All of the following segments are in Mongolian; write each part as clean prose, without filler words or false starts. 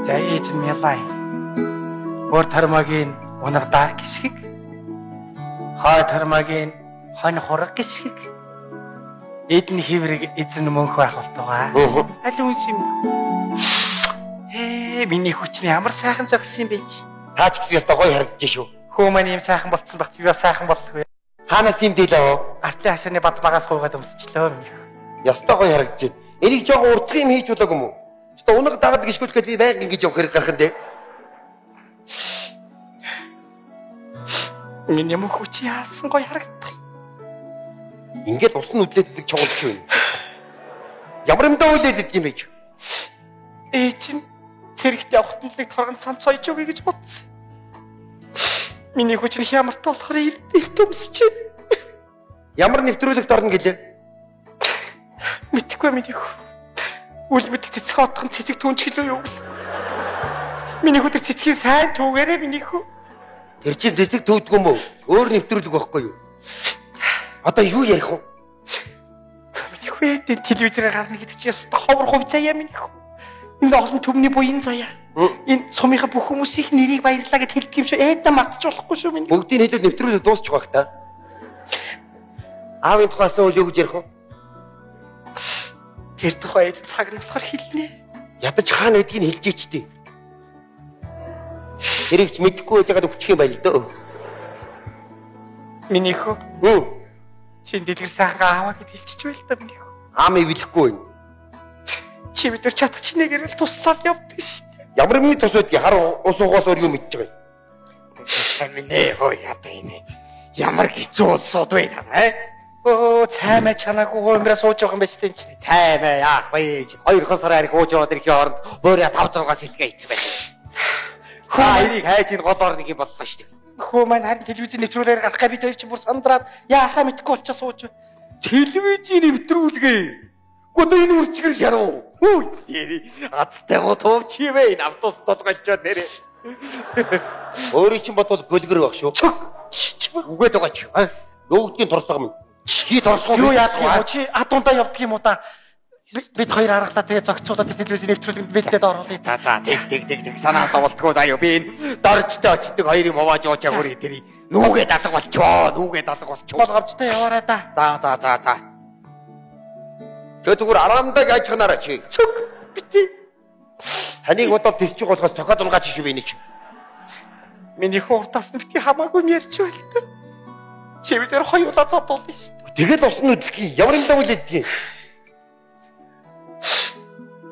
За ээж нь Мялай. Өөр тормогийн унагдаах гიშгэг. Хой тормогийн хонь хураг гიშгэг. Эдэн хэврэг эзэн мөнх байх болтугай. Аль үнс юм. Миний хүчний ямар сайхан зогссон юм бэ чи? Та ч гэсэн ёстой гоё харагдаж шүү. Хөө маань ийм сайхан болцсон багт би бас сайхан болтгүй. Хаанаас юм дээлээ? Артлын хашааны бат багаас гуйгаад өмсчлөө миний. Ёстой гоё харагдаж байна. Энийг жоохон урдах юм хийж болоог юм уу? Ёстой унаг дагаад гიშгүүлэхэд би байнга ингэж явах хэрэг гарах юм дээ. Миний мөнх хүч яасан гоё харагдах. Ингээд ус нь үдлээд идэг чухал шүү. Ямар юмдаа үлдээд идэх юм бэ? Ээж нь цэрэгт явахт нь нэг торгон цамц сойж өгье гэж бодсон. Миний хүч нь хямартай болохоор эрт өмсөж байна. Ямар нэвтрүүлэгт орно гэлээ? Мэдэхгүй миний хүү. Үл мэдэх цэцэг отхон цэцэг түнчгэлөө юу гэл. Миний хүү тэр цэцгийн сайн түүгээрээ миний хүү. Тэр чинь цэцэг төвдгөө юм уу? Өөр нэвтрүүлэг байхгүй юу? Одоо юу ярих вэ? Миний хүү энэ телевизээр гарна гэдэг чинь ёстой ховор хувь заяа миний хүү. Энэ олон түмний буян заяа. Энэ сумынхаа бүх хүмүүсийн нэрийг баярлаа гэд хэлдэг юм шүү. Ээдэ мартаж болохгүй шүү миний. Бүгдийн хэлээд нэвтрүүлэг дуусчих байх та. Аавын тухай асуувал юу гэж ярих вэ? Тэр тухай ээж цаг нь болохоор хэлнэ. Ядаж хаана байдгийг хэлж ичтэй. Тэрийг ч мэдэхгүй байж байгаад өвчих юм байл дөө. Миний хүү. Чи дэлгэр сайхан ааваа гэд хэлчихэж байл та миний хүү. Аам эвлэхгүй байна. Чи бид нар чадах чинээгээр л туслаад явдаг шүү дээ. Ямар миний тус байдгийг хар ус угаас өөр юу мэдж байгаа юм. Минь хөө ядаа энэ. Ямар хэцүү улсууд вэ та аа? Өө цаймаа чанаагүй хуумраа сууж байгаа юм байж тэн чинь. Цаймаа яах вэ? 2 сар арих ууж яваад ирэхийн хооронд буураа 5 6 сэлгээ хийцэн байх. Хөө энийг хайж энэ гол орныг юм боллоо шүү дээ. Хөө маань харин телевизийн нэвтрүүлгээр гарах гэ бид хоёр чинь бүр сандраад яахаа мэдэхгүй болчихоо сууж. Телевизийн нэвтрүүлгээ. Гэхдээ энэ үрчгэр шаруу. Хүү нэрээ азтай гоо туувч юм ээ. Энэ автобус толгойлчоод нэрээ. Өөрийн чинь бодвол гөлгөр байх шүү. Чөг. Үгээд байгаа ч. Юу гэдгийг торсгоо минь. Чи торсгоо юу яадаг юм уу? Чи адуундаа явдаг юм уу та? Бид хоёр аргалаа тэгээ зохицуулаад телевизийн нэвтрүүлгэнд бэлдээд оруулъя. За за тэг тэг тэг тэг санаа зовлтгоо заяа. Би энэ доржтой очдөг хоёр юм хувааж уучаа хөрий тэр нүгэ далга болчихоо. Нүгэ далга болчихоо. Болгомжтой яваарай да. За за за за. Тэгээ зүгээр араандаа яаж ханаараа чи. Цөг бити. Таныг бодоод тисчих болохоос цохиод унгаач шүү би нэг. Миний хүү уртаас нь бити хамаагүй юм ярьж байл та. Чи бид нар хоёулаа зодуулна шүү дээ. Тэгэл ус нь үдлэхий. Ямар юм даа үлддэг юм.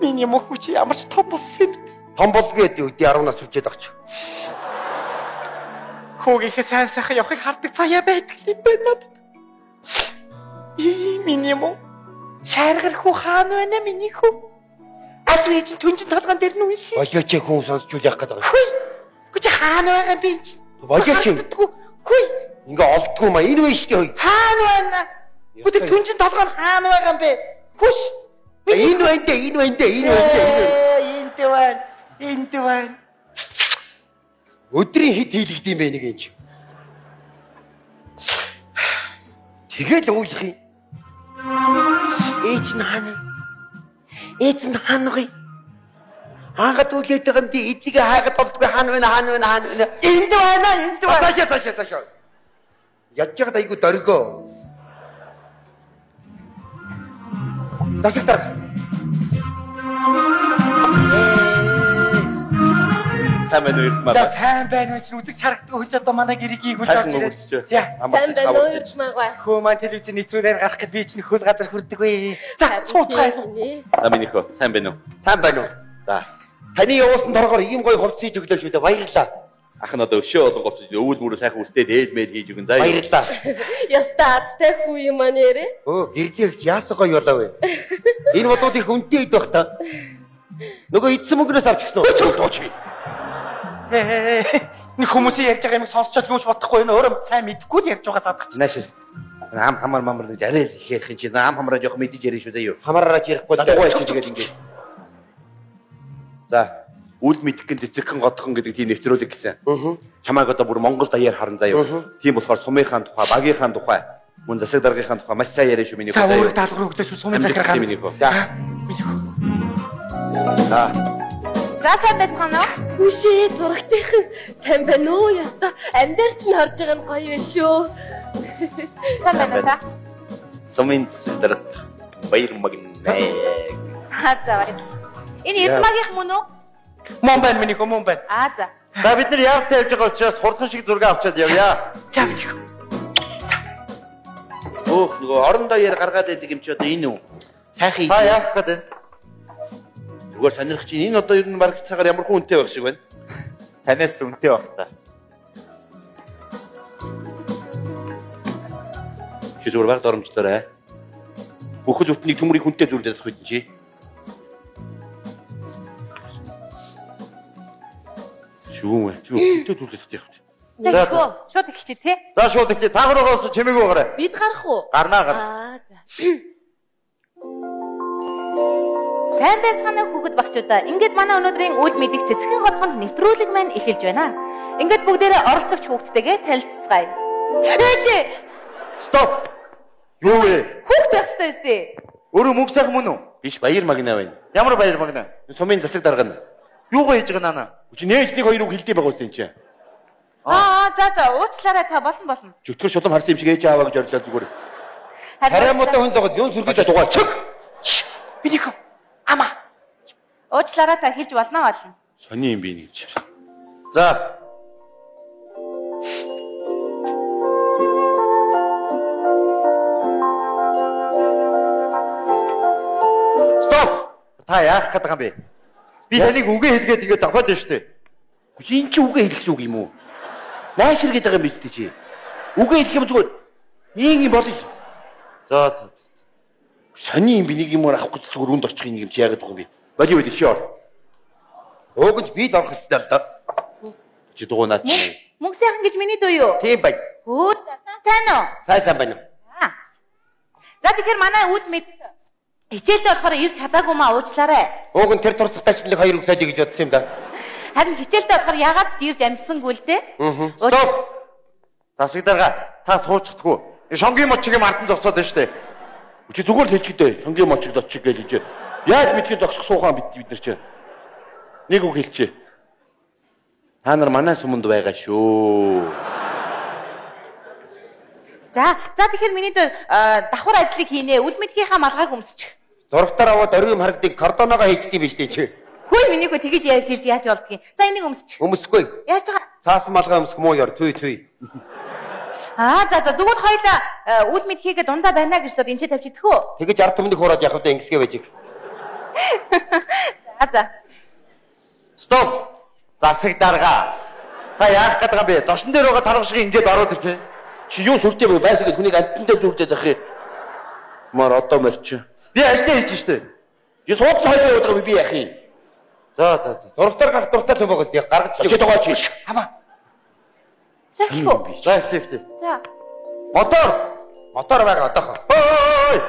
Миний мөх хүч ямар ч том болсон юм бэ? Том болгүй гэдэг үдий 10 нас хүрчээд багч. Хүүгийнхээ сайн сайхан явахыг хардаг заяа байдаг юм байна надад. Миний мó шааргар хүү хаана байна миний хүү? Аль ээж нь түнжин толгоон дээр нь үнсэн. Болооч хүн сонсч үл яах гээд байгаа. Хүй. Үгүй чи хаана байгаа юм бэ чи? Болооч. Хүй. Ингээ олдгүй маа энэ вэ шүү дээ. Хаана байна? Үгүй түнжин толгоон хаана байгаа юм бэ? Хүш. Энэ байна дээ, энэ байна дээ, энэ байна дээ. Энд байна. Энд байна. Өдрийн хит хийлэгдэм бэ нэг юм чи. Тэгэл ууйлах юм. Ээж нь хаана? Ээж нь хаана вэ? Хаагаад үлээд байгаа юм би эзэгээ хайгаад болдгүй хаана байна, хаана байна, хаана байна? Энд байна, энд байна. Цаашаа, цаашаа, цаашаа. Ядж байгаад айгу дөргөө. Засаг дарга. Сайн байна уу Эрдмаа? За сайн байна уу чи үзэг чарагддаг хүн ч одоо манай гэрийг хөлж орж ирээд. За сайн байна уу Эрдмаа? Хөө маань телевизийн нэвтрүүлгээр гарах гэд би чинь хөл газар хүрдэг вэ. За сууцгаая. За миний хөө сайн байна уу? Сайн байна уу? За таны явуулсан торгоор ийм гоё хувцас хийж өглөө шүү дээ. Баярлалаа. Ах нь одоо өшөө олон говцож өвөл мөрөө сайхан үстэй дээд мэд хийж өгөн заа. Баярлалаа. Яста азтай хүү юм аа нэрээ. Өө гэрлэгч яасан гоё болоо вэ? Энэ бодууд их үнэтэй ид байх та. Нөгөө эдсэн мөнгнөөс авч гисэн үү? Дууч. Нэг хүмүүсийн ярьж байгаа юмыг сонсчод юу ч бодохгүй энэ өөрөө сайн мэдэхгүй л ярьж байгаа садах чинь. Нааш. Ам хамар мамар гэж арай л их ярих юм чи. Ам хамараа жоох мэдэж ярина шүү заа юу. Хамаараа ч ярихгүй. Дугуй чи тэгээд ингэ. За үл мэдхэн цэцэгхэн годхон гэдэг тийм нэвтрүүлэг гэсэн. Чамайг одоо бүр Монгол даяар харан заяа. Тийм болохоор сумынхаа тухай, багийнхаа тухай, мөн засаг даргийнхаа тухай маш сайн яриа шүү миний хүү. За өөрөг даалгавар өглөө шүү сумын захиргаа. Миний хүү. За миний хүү. За. За сайн байцгаана уу? Үшээ зурагтайхан сайн байна уу? Яста амьдар чинь харж байгаа нь гоё юм шүү. Сайн байна уу та? Сумын засаг баяр магнаа. Аа за баяр. Энэ Эрдмагийнх мөн үү? Мөн байна миний хөө мөн байна. Аа за. За бид нар яаралтай явж байгаа учраас хурдан шиг зураг авчиад явъя. За миний хөө. Өөх нөгөө орондоо яар гаргаад байдаг юм чи одоо энэ үү? Сайхан. Та яах гээд байна? Зүгээр сонирхож чинь энэ одоо ер нь бараг цагаар ямар хүн үнэтэй байх шиг байна. Танаас л үнэтэй байх та. Чи зүгээр баг доромжлоорой. Бүхэл бүтнийг төмрийг хүнтэй зүрлээд байх үед чи. Шүүм ээ. Чи хүнтэй зүрлээд явах юм. За шууд эхэлчихье тий. За шууд эхлэе. Цаагаар байгаас чимээгүй гараа. Бид гарах уу? Гарнаа гар. Аа за. Сайн байцгаана уу хүүхэд багчуудаа. Ингээд манай өнөөдрийн үл мэдих цэцгэн хотгонд нэвтрүүлэг маань эхэлж байна. Ингээд бүгдээрээ оролцогч хүүхдтэйгээ танилцацгаая. Ээжээ. Стоп. Юу вэ? Хүүхд байх ёстой өстэй. Өөрөө мөнгө сайхан мөн үү? Биш баяр магнаа байна. Ямар баяр магнаа? Сумын засаг дарга нь. Юугаа хийж байгаа наана? Чи нээж нэг хоёр үг хэлдэг байгаа үстэй энэ чинь. Аа за за уучлаарай та болно болно. Чөтгөр шулам харсан юм шиг ээж ааваа гэж орлоо зүгээр. Хараа муутай хүн догод юм сүргэж дугаа чиг. Миний хөө. Ама. Уучлаарай та хэлж болно болно. Сони юм би нэг чи. За. Стоп. Та яах гээд байгаа юм бэ? Би таныг үгээ хэлгээд ингээд зохиод байна шүү дээ. Үгүй энэ чи үгээ хэлэх үг юм уу? Наашир гэдэг юм бид чи. Үгээ хэлэх юм зүгээр ийм юм болно. За за за. Сони юм би нэг юмар авахгүй зүгээр үнд орчих юм чи яагаад байгаа юм бэ? Боли боли чи ор. Уугч би л орох ёстой л да. Чи дугуй наад чи. Мөнгө сайхан гэж миний дүү юу? Тийм байна. Хөө сайн уу? Сайн сайн байна. За тэгэхээр манай үд мэд хичээлдээ болохоор ирж чадаагүй маа уучлаарай. Ууг нь тэр турсахтай ч нэг хоёр үг сойдё гэж бодсон юм да. Харин хичээлдээ болохоор яагаад ч ирж амжсангүй л дээ. Стоп. Засаг дарга та суучихдаггүй. Шонгийн мочиг юм ардан зогсоод байна шүү дээ. Чи зүгээр л хэлчихдээ. Шонгийн мочиг зочиг гэж хэлж. Яаж мэдхий зогсох суухаан бид нар чи. Нэг үг хэлчихье. Та нар манай суманд байгаа шүү. За за тэгэхээр миний давхар ажлыг хийнэ. Үл мэдхийнхаа малгайг өмсчих. Зурагтаар аваад орой юм харагдыг кордоноогоо хийчихдээ биш дээ чи. Хөөе миний хөө тэгэж яа хэлж яаж болдгийг. За энийг өмсчих. Өмсөхгүй. Яаж байгаа? Цаасан малгай өмсөх муу ёр тий тий. Аа за за дүүгэл хоёлаа үл мэдхийгээ дундаа байна гэж бод энэ ч тавьчих тхөө. Тэгэж ард түмнийг хуураад явах удаа ингэсгээ байж. За за. Стоп. Засаг дарга. Та яах гээд байгаа юм бэ? Зочин дээр байгаа тарга шиг ингээд ороод ирчих. Чи юу сүртэй бэ? Байсаг хүнийг амтантай сүрдээ зах юм. Мар одоо морч. Би ажлаа хийж штэ. Би суудлаа хойшоо яваад байгаа би яах юм? За за за. Зурагтаар гарах дуртай юм байгаас гаргаж чи дугаа чи. Ама. За эхлэх үү? За эхлэх эхлэх. За. Мотор. Мотор байгаа одоохоо. Ой!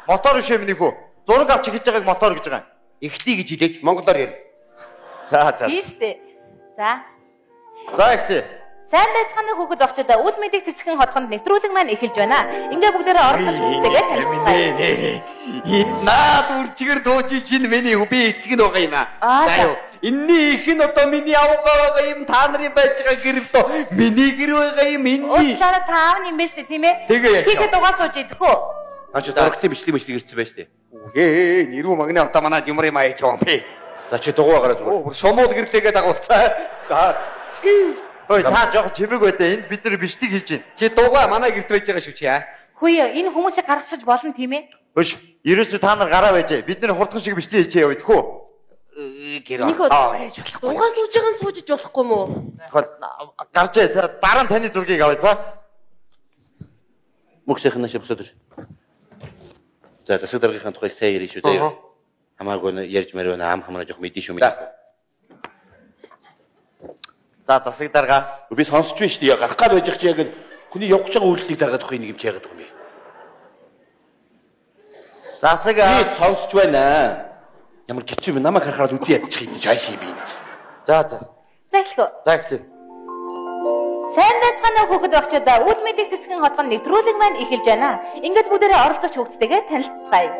Мотор биш ээ миний хүү. Зураг авч эхэлж байгааг мотор гэж байгаа юм. Эхлэе гэж хэлээч монголоор ярь. За за. Тийм штэ. За. За эхлэе. Сайн байцгаана уу хүүхэд багчдаа. Үл мэдих цэцгэн хотгонд нэвтрүүлэг маань эхэлж байна. Ингээ бүгдээрээ оролцож хүүхдтэйгээ танилцгаая. Наад үрчгэр дууч чинь миний би эцэг нь байгаа юм аа. За юу. Энийний их нь одоо миний авгаа байгаа юм та нарын байж байгаа гэр дөө миний гэр байгаа юм энэний. Уучлаарай та аав нь юм байна шүү дээ тийм ээ? Тийшээ дугаа сууж идэх үү? Наа чи зурагтын бичлэг бичлэг ирсэн байж тээ. Үгүй нэрүү магны одоо манад юмрын маяг жоо юм бэ. За чи дугуй гараа зүгээр. Оо шумуул гэрлээгээ дагуулцаа. За. Ой та жоох чимэг байдаа энд бид нар бичлэг хийж байна. Чи дугаа манай гэрт байж байгаа шүү чи аа. Хөөе энэ хүмүүсийг гаргасгаж болно тийм ээ? Биш. Ерөөсөө та нар гараа байжээ. Бид нар хурдхан шиг бичлэг хийчихээ яваа тэхүү. Гэр аа байж болохгүй. Дугаа сууж байгаа нь сууж иж болохгүй мүү? Гарч ээ. Дараа нь таны зургийг авъя за. Мөксийнх нь наашаа босоод ир. За засаг даргийнхаа тухайг сайн ярина шүү дээ. Хамаагүй ярьж марь байна. Ам хамраа жоох мэдэн шүү мэдээ. За засаг дарга. Би сонсч байна шүү дээ. Гарах гад байж чи яг л хүний явах гэж байгаа үйлдэлийг заагаад байгаа нэг юм чи яагаад байгаа юм бэ? Засаг би сонсч байна. Ямар гिचүү юм намайг харахаар үзий ядчих юм чи ааш юм би. За за. За эхлэв. За эхлэв. Сайн байцгаана уу хүүхэд багчдаа. Үл мэдих цэцгэн хотгон нэвтрүүлэг маань эхэлж байна. Ингээд бүгдээрээ оролцогч хүүхдтэйгээ танилцацгаая.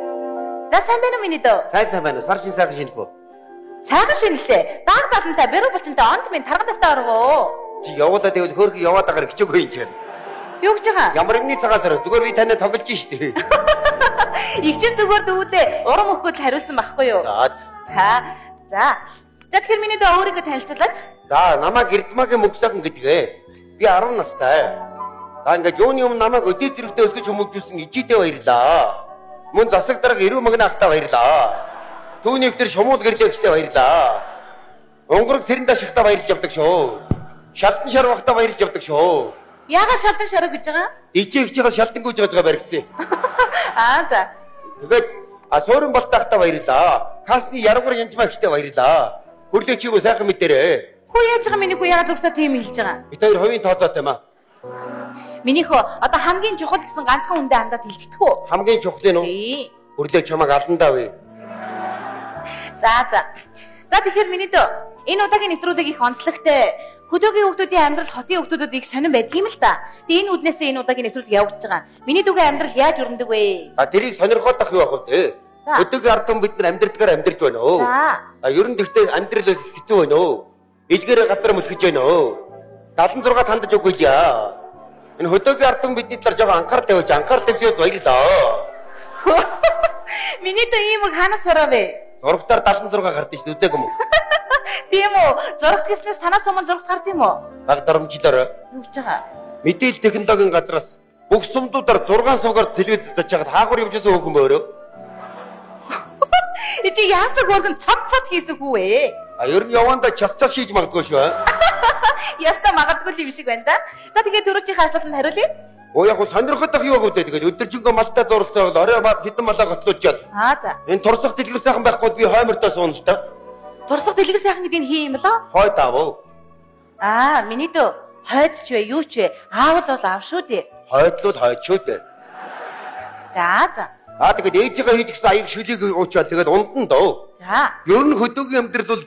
За сайн байна уу миний дөө? Сайн сайн байна уу? Сар шин сайхан шинэлбүү. Сайхан шинэлээ. Дааг далантай, бэрүү булчинтай, онд минь тарган тавтай оргоо. Чи явуулаа тэгвэл хөөрхөн яваад агаар хичээгүй юм чинь. Юу гэж байгаа? Ямар нэгний цагаас зүгээр би танай тоглож штэ. Их чин зүгээр дүүдээ урам өгөхөд л хариулсан байхгүй юу? За. За. За. За тэгэхээр миний дөө өөрийгөө танилцуулаач. За намайг Эрдмагийн Мөнхсайхан гэдэг ээ. Би 10 настай. За ингээд юуны өмнө намайг өдий зэрэгтэй өсгөж хүмүүжүүлсэн ижидээ баярлаа. Мөн засаг дарга Эрүү Магна ахтай баярлаа. Түүний ихтер шумуул гэрлэгчтэй баярлаа. Унгараг Сэрэндэ шахтаа баярлж явдаг шүү. Шалтан шарвахтаа баярлж явдаг шүү. Яагаад шалтан шарв гэж байгаа? Ижээ ихчээс шалтан гүйж байгаа баригдсан. Аа за. Тэгээд суурин болтаахтаа баярлаа. Касны яргуур янжмаа ихтэй баярлаа. Хүрлээч юу сайхан мэдэрээ. Хүү яаж байгаа миний хүү яагаад зүрхтээ тийм хэлж байгаа? Бид хоёр хувийн тооцоотой юм аа. Миний хөө одоо хамгийн чухал гэсэн ганцхан хүндээ хандаад хэлчихдэг үү? Хамгийн чухал нь үү? Хүрлээч чамайг аландаа вэ. За за. За тэгэхээр миний дөө энэ удаагийн нэвтрүүлэг их онцлогтой. Хөдөөгийн хүүхдүүдийн амьдрал хотын хүүхдүүдэд их сонирн байдаг юм л та. Тэгээ энэ үднээсээ энэ удаагийн нэвтрүүлэг явагдаж байгаа. Миний дүүгийн амьдрал яаж өрнөдөг вэ? А тэрийг сонирхоод ах юу ах вэ? Хөдөөгийн ард түмэн бид нар амьдрдгаар амьдарч байна өө. За. А ер нь тэгтээ амьдрал хэцүү байна өө. Илгээрээ газар мөлхөж байна өө. 76 тандаж үгүй яа. Энэ хөдөөгийн ард түмэн бидний талаар жоохон анхаарал тавиуч, анхаарал тавьсад баярлалаа. Миний дүү ийм үг хаанаас сурав вэ? Зурагтаар 76 гард шүү дээ, үзээгүй юм уу? Тийм үү? Зурагт гэснээс танаас өмнө зурагт гард юм уу? Баг дарамжлаар. Юу гэж байгаа? Мэдээлэл технологийн газраас бүх сумдуудаар 6 сувгаар телевиз үзэж байхад хаагур явжсэн хөөхөн бөөрөө. Чи яасан хөөргөн цад цад хийсэн хүү ээ? А ер нь явандаа час час шийж магадгүй шүү. Яста магадгүй юм шиг байна да. За тэгээд түрүүчийнхээ асуултанд хариулъя. Оо яг сонирхоод ах юу ах вэ тэгээд өдөржингөө малтай зурлцаа бол орой хэдэн малаа готлуучаад. Аа за. Энэ турсах дэлгэр сайхан байхгүй бол би хоймортой сууна л да. Турсах дэлгэр сайхан гэдэг нь хин юм болоо? Хойд аав уу. Аа миний дөө хойд ч вэ юу ч вэ аав л бол аав шүү дээ. Хойдлол хойд шүү дээ. За за. Аа тэгээд ээжигээ хийж гисэн аяг шүлийг уучаад тэгээд унтан дөө. За. Ер нь хөдөөгийн амьдрал бол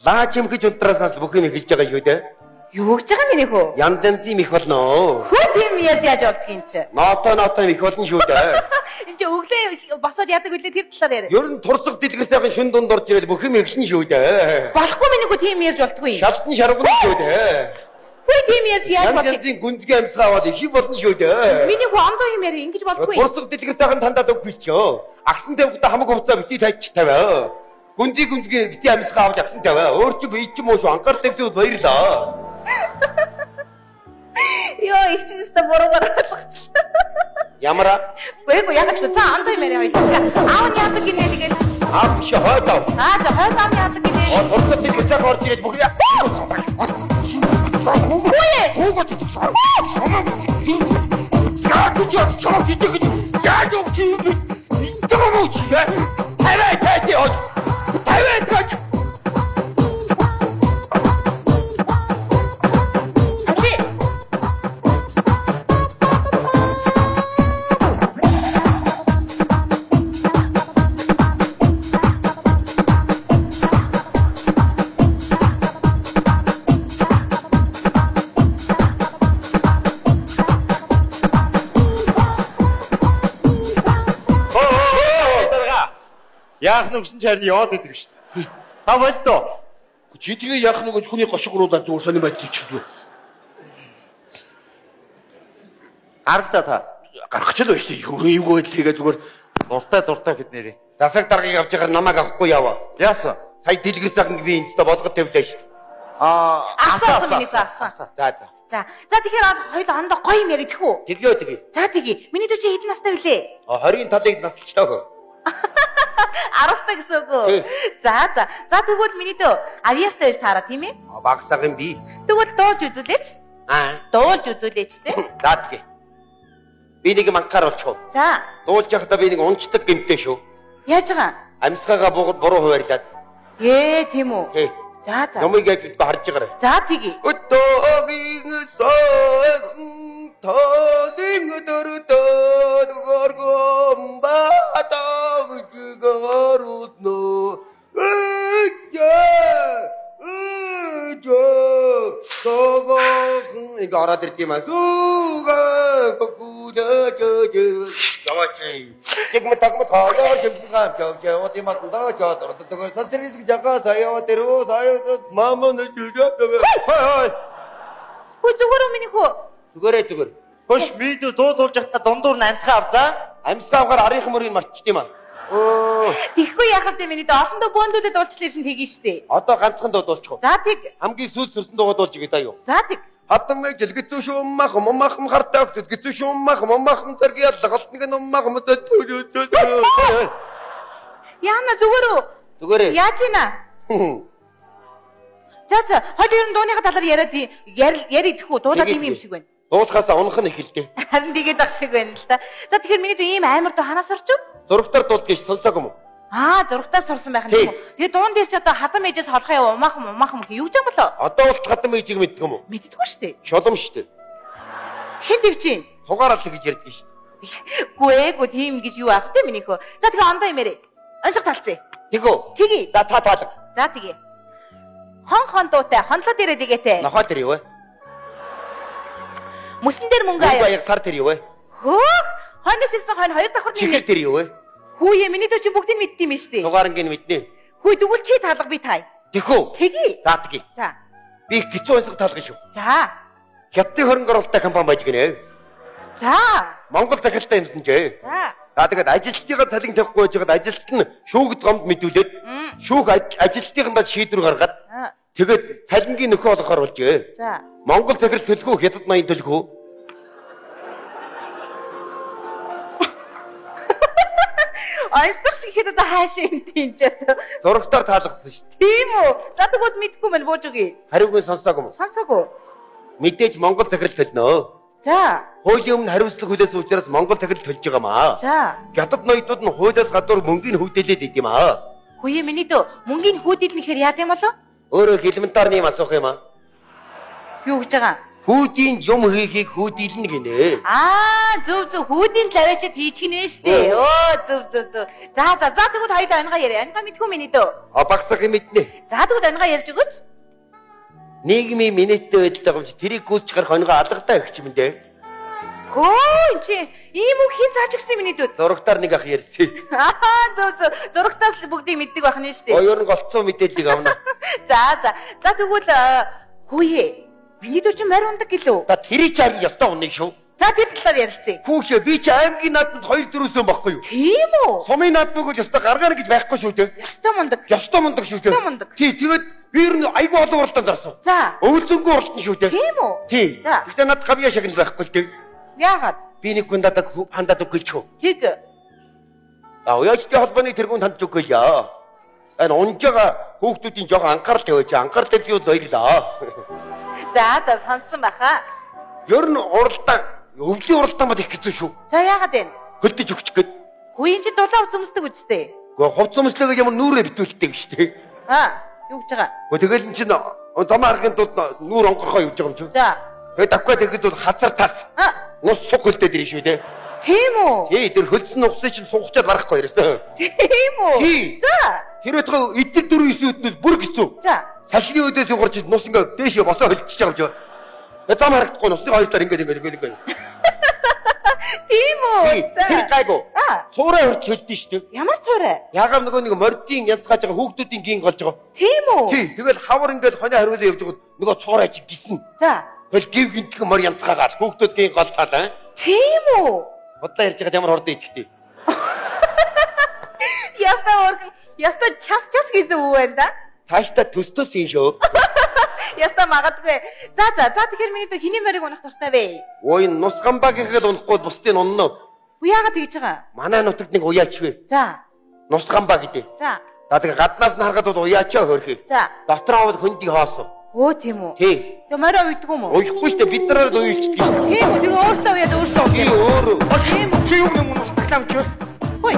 лаач юмхэж унтраасаас бүх юм эхэлж байгаа шүү дээ. Юу гэж байгаа миний хөө? Янз янзын их болно. Хөө тийм ярьж яаж болдгийг юм чи? Ноото ноото их болно шүү дээ. Энд чи өглөө босоод яадаг үлээ тэр талаар яриа. Ер нь турсах дэлгэр сайхан шүн дунд орж ирэл бүх юм эхэлнэ шүү дээ. Болохгүй миний хөө тийм ярьж болдгүй. Шалтан шаргана шүү дээ. Хөө тийм ярьж яаж болдгийг? Янз янзын гүнзгий амьсгаа аваад их юм болно шүү дээ. Миний хөө ондоо юм яриа ингэж болдгүй. Турсах дэлгэр сайхан тандаад өггүй ч ёо. Агсан тавихтаа хамаг хувцаа бити тайч тавиа. Гүнзгий гүнзгий бити амьсгаа авч агсан тавиа. Өөр чи би ч юм уу шүү анхаарал тавьсан баярлаа. Йоо, их чинь өстө буруугаар ойлгочлаа. Ямара? Үгүй яг ч за ондоо юм яриа хоёлаа. Аав нь яадаг гинэ тэгээд. Аав биш хойд аав. Аа за хойд аав яадаг гинэ. Турсах дэлгэр сайхан орж ирээд бүх юм. Яах нь өгсөн чарны яваад идэг шүү дээ. Та болдоо. Чи тэгээ яах нь өгч хүний гошигруулаад зүгээр сонир байдал хийчихлээ. Гаралдаа та. Гарах ч л байж тээ. Эвгүй байдал хийгээ зүгээр дуртай дуртай гэд нэрээ. Засаг даргаыг авч яхаар намайг авахгүй яваа. Яасан? Сая дэлгэр сайхан би энэ өстө бодгод тавилаа шүү дээ. Аа, авсан миний авсан. За за. За. За тэгэхээр хоёул ондоо гоё юм яриад тэх үү? Тэглөө тэгье. За тэгье. Миний дүү чи хэдэн настай вүлээ? 20-ын талыг наслчлаа хөө. 10 та гэсэн үг үү? За за. За тэгвэл миний дөө авьяастай байж таараа тийм ээ? Багсаг юм би. Тэгвэл дуулж үзүүлээч. Аа. Дуулж үзүүлээч те. За тэгье. Би нэг манхаар болчих уу? За. Дуулж явахдаа би нэг унцдаг гэмтэй шүү. Яаж байгаа? Амьсгаагаа буруу хуваарлаад. Ээ, тийм үү? За за. Юмыг яаж бидгүй харж байгаарай. За тэгье. Өдөөгийн сайхан талын дөрдөд горгом батаг гаруудно. Эгэ эгэ согохон ингэ ороод ирд юм аа. Сүгэ гүдэ жэ. Яваач. Чигмэ тагмат хаалаа чимхаа явж яваад юм атанда жаад ордог. Сантрис жага саяа тэрөө саяа мама нэ жилгээ. Хой хой. Хөө зүгээр үү миний хөө? Зүгээрээ зүгээр. Хөш мэдүү дуу дуулж байхдаа дундуур нь амьсгаа авцаа. Амьсгаа авахаар арын мөрийг мартчихд юм аа. Өө. Тэгэхгүй яах вэ миний дөө олондоо бөөндүүлээд дуулчлаа шин тэгэн штэ. Одоо ганцхан дуу дуулчих уу? За тэг. Хамгийн сүүлд сөрсөн дуугаа дуулж игээ заа юу. За тэг. Хатамгай жилгэцүү шуммах мумах хартай огт гэцүү шуммах мумах зэрэг ялгалт нэг нуммах мөдөд. Яна зүгээр үү? Зүгээрээ. Яаж ийна? За за, хойд ер нь дууныхаа талаар яриад яри идэх үү? Дуулаад юм шиг байна. Дуулахаасаа унах нь эхэлдэ. Харин тэгээд ах шиг байна л та. За тэгэхээр миний дүү ийм амар дуу ханаас сурч юу? Зурагтаар дуулдаг гэж сонсоог юм уу? Аа, зурагтаас сурсан байх нь юм уу? Тэгээ дуун дээр чи одоо хадам ээжээс холхоо яв, умаахан умаахан гэх юу гэж юм болоо? Одоо бол хадам ээжийг мэддэг юм уу? Мэддэггүй шүү дээ. Шолом шүү дээ. Хэн тэгж юм? Тугаараа л гэж ярьдаг шүү дээ. Үгүй ээ, гүү тийм гэж юу аах те миний хөө. За тэгээ ондоо юм яриа. Онцлог талцъя. Тэгөө. Тэгье. За та таалга. За тэгье. Хон хон дуутай, хонлоо дээрээ дэгээтэй. Нохоо тэр юу вэ? Мөсөн дээр мөнгө аяг. Мөнгө аяг сар тэр юу вэ? Хөөх, хойноос ирсэн хойно хоёр давхар нэг. Чихэр тэр юу вэ? Хүүе, миний дүү чи бүгдийг мэддэг юм шүү дээ. Сугаарангийн мэднэ. Хүү тэгвэл чи таалга би таа. Тэхүү. Тэгье. За тэгье. За. Би их хэцүү онцлог таалга шүү. За. Хятадын хөрөнгө оруулалттай компани байж гинэ. За. Монгол захиралтай юмсан ч. За. За тэгээд ажилчдынхаа талын тавихгүй байж байгаад ажилчид нь шүүгд гомд мэдүүлээд шүүх ажилчдынхаа шийдвэр гаргаад тэгээд цалингийн нөхөө олгохоор болжээ. За. Монгол захирал төлхөө хятад ноён төлхөө. Онцлог шиг ихэд одоо хаашаа юм тийм ч одоо. Зурагтаар таалгасан шүү дээ. Тийм үү? За тэгвэл мэдгүй мэн бууж өгье. Хариуг нь сонсоог юм уу? Сонсоогүй. Мэдээж Монгол захирал төлнө. За. Хуулийн өмнө хариуцлага хүлээсэн учраас Монгол захирал төлж байгаа маа. За. Хятад ноёдууд нь хуулиас гадуур мөнгийг хүүдэлээд идэм аа. Хүүе миний дөө мөнгийг хүүдэлнэхээр яад юм болов? Өөрөө элементарны юм асуух юм аа. Юу гэж байгаа? Хүүдийн юм хийхийг хүүдэлнэ гинэ. Аа, зөв зөв хүүдийн лаваачд хийчих нэ штэ. Өө, зөв зөв зөв. За за за тэгвэл хоёулаа ангаа яриа. Ангаа мэдгүй миний дөө. А багсах юм мэднэ. За тэгвэл ангаа ярьж өгөөч. Нийгмийн минеттэй байдалтай гомч тэрийг гүйцэж гарах онигоо алгатай өгч юм дээ. Хөө чи ийм үг хэн зааж өгсөн миний дүүд? Зурагтаар нэг ах ярьсан. Аа зөв зөв. Зурагтаас л бүгдийг мэддэг байх нь штэ. Оо ер нь голцсон мэдээллийг авна. За за. За тэгвэл хүүе. Миний дүү чи морь ундаг гэлөө? За тэрийг чи харин ёстой уныг шүү. За тэр талаар ярилцъя. Хүүшээ би чи аймгийн наадманд 2 4-сөн байхгүй юу? Тийм үү? Сумын наадмыг бол ёстой гаргаана гэж байхгүй шүү дээ. Ёстой мундаг. Ёстой мундаг шүү дээ. Ёстой мундаг. Тий, тэгээд би ер нь айгүй олон уралдаанд орсон. За. Өвөлзөнгөө уралдан шүү дээ. Тийм үү? Тий. За. Гэхдээ надад гавьяа шагнал байхгүй л дээ. Яагаад? Би нэг хүн дадаг хандаад өгөх гэлчхөө. Тэг. А уяачдын холбооны тэргүүн хандж өгөх гэлээ. Энэ унж байгаа хүүхдүүдийн жоохон анхаарал тавиач. Анхаарал тавьж баярлаа. За за сонссон баха. Ер нь уралдаан, өвлийн уралдаан бол их хэцүү шүү. За яагаад вэ? Хөлдөж өгчих гээд. Хүү эн чинь дулаан хувц өмсдөг үсттэй. Гэхдээ хувц өмслөөгөө ямар нүрээ битүүлдэг шүү дээ. Аа, юу гэж байгаа? Гэхдээ тэгэл эн чинь зам аргын дунд нүүр онгорхоо явж байгаа юм чи. За. Тэгээд давхад ирэхэд бол хазар тас. Аа. Нус суг хөлдөд ирнэ шүү дээ. Тийм үү? Тий, тэр хөлдсөн нугсыг чинь сугчаад барахгүй ерөөсөө. Тийм үү? Тий. За. Тэр байтугай эдгээр 4 9 өднөд бүр хэцүү. За. Салхины өдөөс югарч нус ингээ дээшээ босоо хөлдчихэж байгаа юм чи. Тэгээ зам харагдахгүй нусны хоёр талаар ингээ ингээ ингээ ингээ. Тийм үү? За. Тэр гайгүй. Цуурай хүртэл хөлдөн шүү дээ. Ямар цуурай? Ягаав нөгөө нэг мордын янзгааж байгаа хүүхдүүдийн гин голж байгаа. Тийм үү? Тий. Тэгэл хавар ингээд хонио хариулаа явж байгаад нөгөө цуурай чи гисэн. За. Тэгэл гів гинтхэн мор янзгаагаал хүүхдүүд гин гол таалаа. Тийм үү? Худлаа ярьж байгаад ямар хурдан идэхтэй. Ястаа өргөн, ястаа час час хийсэн үү байна да? Цаашдаа төс төс юм шүү. Ястаа магадгүй. За за за тэгэхээр миний дүү хэний морийг унах дуртай вэ? Ой нус гамбагийнхээ л унахгүй бусдыг унна уу? Үгүй яагаад тэгж байгаа? Манай нутагт нэг уяач вэ? За. Нус гамбаа гэдэг. За. За тэгээ гаднаас нь харахад бол уяачаа хөрхий. За. Дотор аваад хөндийг хоосон. Өө тийм үү? Тий. Тэгээ морио уйдгүй юм уу? Уйхгүй шүү дээ. Бид нараар л уйлчдаг шүү дээ. Тийм үү? Тэгээ өөрсдөө уяад өөрсдөө уяа. Тий өөрөө. Тийм үү? Чи юу юм нустагтаа юм чи? Хөөе.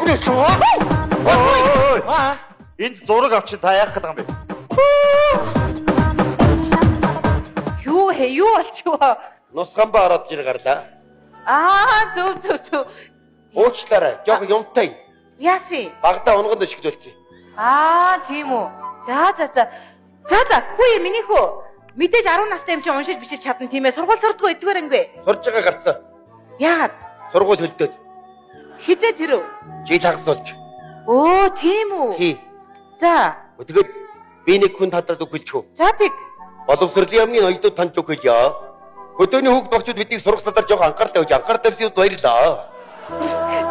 Ой. Энд зураг авчин та яах гэдэг юм бэ? Юу хэ юу болчихвоо? Нусгамбаа ороод ир гарлаа. Аа зөв зөв зөв. Уучлаарай. Жохон юмтай. Яасан? Багада унганд өшигдүүлсэн. Аа тийм үү. За за за. За за хүү миний хүү. Мэдээж 10 настай юм чи уншиж бичиж чадна тийм ээ. Сургууль сурдгүй эдгээр ангүй. Сурж байгаа гарцаа. Яагаад? Сургууль хөлдөөд. Хизээ тэр үү? Жил хагас болж. Өө, тийм үү? Тий. За. Тэгээд би нэг хүн тадраад үг хэлчих үү? За тэг. Боловсролын яамны ноёдууд танд үг хэлье. Хөдөөний хүүхд багчууд биднийг сурах талаар жоохон анхаарал тавьж анхаарал тавьсан юмд баярлалаа.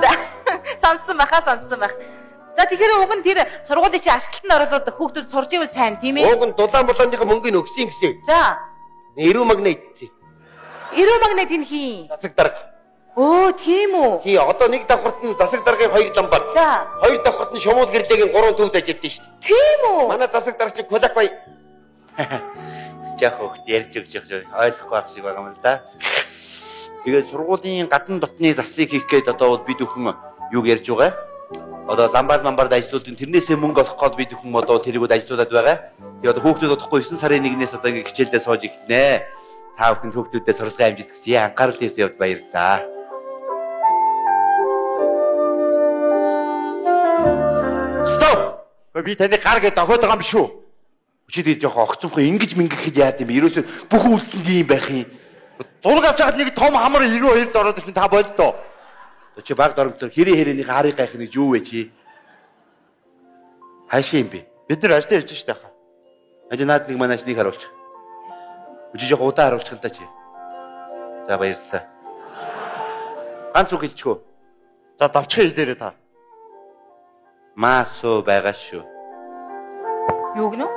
За, сонссон байхаа, сонссон байх. За тэгэхээр уг нь тэр сургуулийн чинь ашиглалтанд оруулаад хүүхдүүд сурж ивэл сайн тийм ээ? Уг нь дулаан булааныхаа мөнгөний өгсөн гэсэн. За. Эрүү магнит идсэн. Эрүү магнит энэ хин? Засаг дарга. Өө, тийм үү? Тий, одоо нэг давхарт нь засаг даргын 2 ламбар. За. 2 давхарт нь шумуул гэрлэгийн 3 төвд ажилладаг шүү дээ. Тийм үү? Манай засаг дарга чинь кулак бай. Жах хөгт ярьж өгч ойлгохгүй байх шиг байгаа юм л да. Тэгээд сургуулийн гадна дотны заслыг хийх гээд одоо бид бүхэн юг ярьж байгаа. Одоо ламбар мамбард ажиллуулдаг тэрнээсээ мөнгө олох гол бид бүхэн одоо тэрийгүүд ажиллуулад байгаа. Тэгээд одоо хүүхдүүд удахгүй 9 сарын 1-ээс одоо ингэ хичээлдээ сууж эхэлнэ. Та бүхэн хүүхдүүдэд сурлагын амжилт хүсье. Анхаарал тавьсан явд баярлалаа. Стоп! Би таны гар гээд дохиод байгаа юм биш үү? Чи тэгээд жоохон огцомхон ингэж мингэхэд яад юм бэ? Ерөөсөө бүх үйлдэл ийм байх юм. Зураг авч байхад нэг том хамар 92-д ороод ирсэн та болдоо. Чи баг доромтлоор хэрэг хэрээнийхээ харыг гайх нэг юу вэ чи? Хаашаа юм бэ? Бид нар ажлаа хийж штэ хаа. Ажи наад нэг манайч нэг харуулчих. Чи жоохон удаан харуулчих л да чи. За баярлалаа. Ганц үг хэлчихв. За давчхан хэлээрээ та. Маасуу байгаа шүү. Юу гэнэ?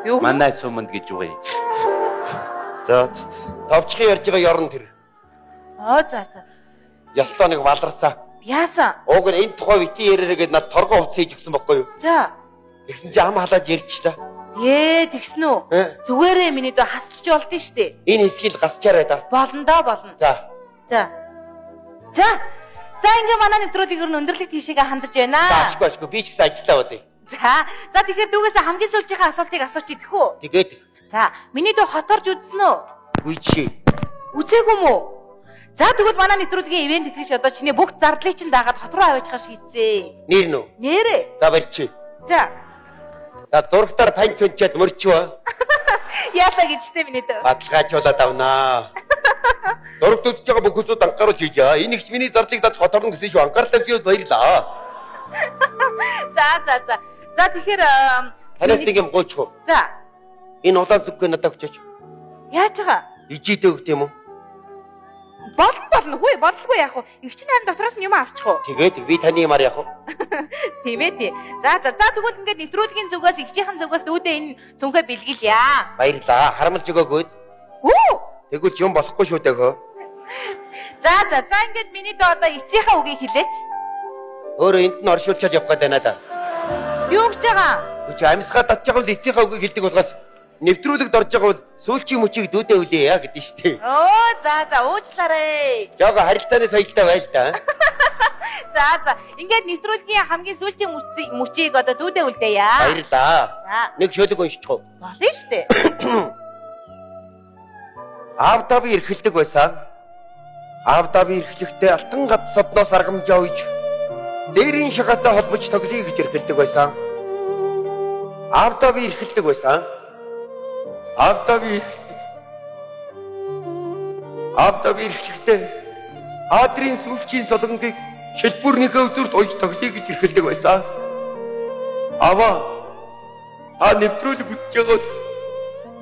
Юу гэнэ? Манай суманд гэж үгүй. За Товчхон ярьж байгаа ёрон тэр. Оо за за. Ястаа нэг валарсаа. Яасан? Уг нь энэ тухай бити яриараа гээд над торгон хувцас хийж өгсөн байхгүй юу? За. Тэгсэн чи ам халаад ярьчлаа. Ээ тэгсэн үү? Зүгээрээ миний дөө хасчих болдсон штэ. Энэ хэсгийг л гасчаарай да. Болно доо болно. За. За. За. За ингээ манай нэвтрүүлгийг ер нь өндөрлөг тийшээгээ хандаж байна. За ашгүй ашгүй би ч гэсэн ажилдаа бодъё. За. За тэгэхээр дүүгээсээ хамгийн сүүлчийнхээ асуултыг асууч идэх үү? Тэгээд. За, миний дүү хоторж үзсэн үү? Үгүй чи. Үзээгүй юм уу? За тэгвэл манай нэвтрүүлгийн ивент тэтгэж одоо чиний бүх зардлыг чинь дагаад хот руу аваачихаар шийдсэн. Нэр нүү? Нэрээ. За барьчих. За. За зурагтаар панч унчаад мөрчвөө. Яалаа гэжтэй миний дүү. Баталгаажуулаад авнаа. Зурагт үзэж байгаа бүх хүмүүсүүд анхааруулж хийжээ. Энэ их миний зардлыг дад хоторно гэсэн шүү. Анхаарал тавьсан баярлалаа. За за за. За тэгэхээр танаас нэг юм гуйчих уу? За. Энэ улаан зүггүй надад өгчөөч. Яаж байгаа? Ижийдээ өгд юм уу? Болно болно хүү боллгүй яах вэ? Их чинь харин дотроос нь юм авчих уу? Тэгээд би таны юмар яах вэ? Тийм ээ тий. За за за тэгвэл ингээд нэвтрүүлгийн зүгээс эгчийнхэн зүгээс дүүдээ энэ цүнхээ бэлгэлье. Баярлаа. Харамлж өгөөгүй. Үү? Тэгвэл юм болохгүй шүү дээ хөө. За за за ингээд миний дөө одоо эцсийнхээ үгийг хэлээч. Өөрөө энд нь оршуулчаад явах гээд байна да. Юу гэж байгаа? Чи амьсгаа татж байгаа бол эцсийнхээ үгийг хэлдэг болохоос нэвтрүүлэгт орж байгаа бол сүүлчийн мөчийг дүүдээ үлээе гэдэг нь шүү дээ. Оо за за уучлаарай. Жого харилцааны соёлтой байл та. За за ингээд нэвтрүүлгийн хамгийн сүүлчийн мөчийг одоо дүүдээ үлдээе. Баярлаа. За. Нэг шөлөг уншчих уу? Болно шүү дээ. Аавдаа би эрхэлдэг байсан. Аавдаа би эрхлэхдээ алтан гад содноос аргамжаа уйж дээрийн шагаатай холбож тоглоё гэж эрхэлдэг байсан. Аавдаа би эрхэлдэг байсан. Аавдаа би эрхлэхдээ Адрын сүүлчийн солонгийг шилбүрнийхээ өдөрт уйж тоглоё гэж эрхэлдэг байсан. Аваа, та нэвтрүүлэг үзэж байгаа бол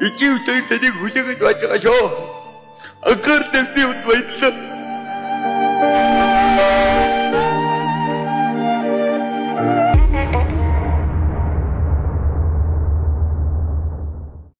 ижи өдөр таныг хүлээгээд байж байгаа шүү. Анхаарал тавьсан юмд баярлалаа.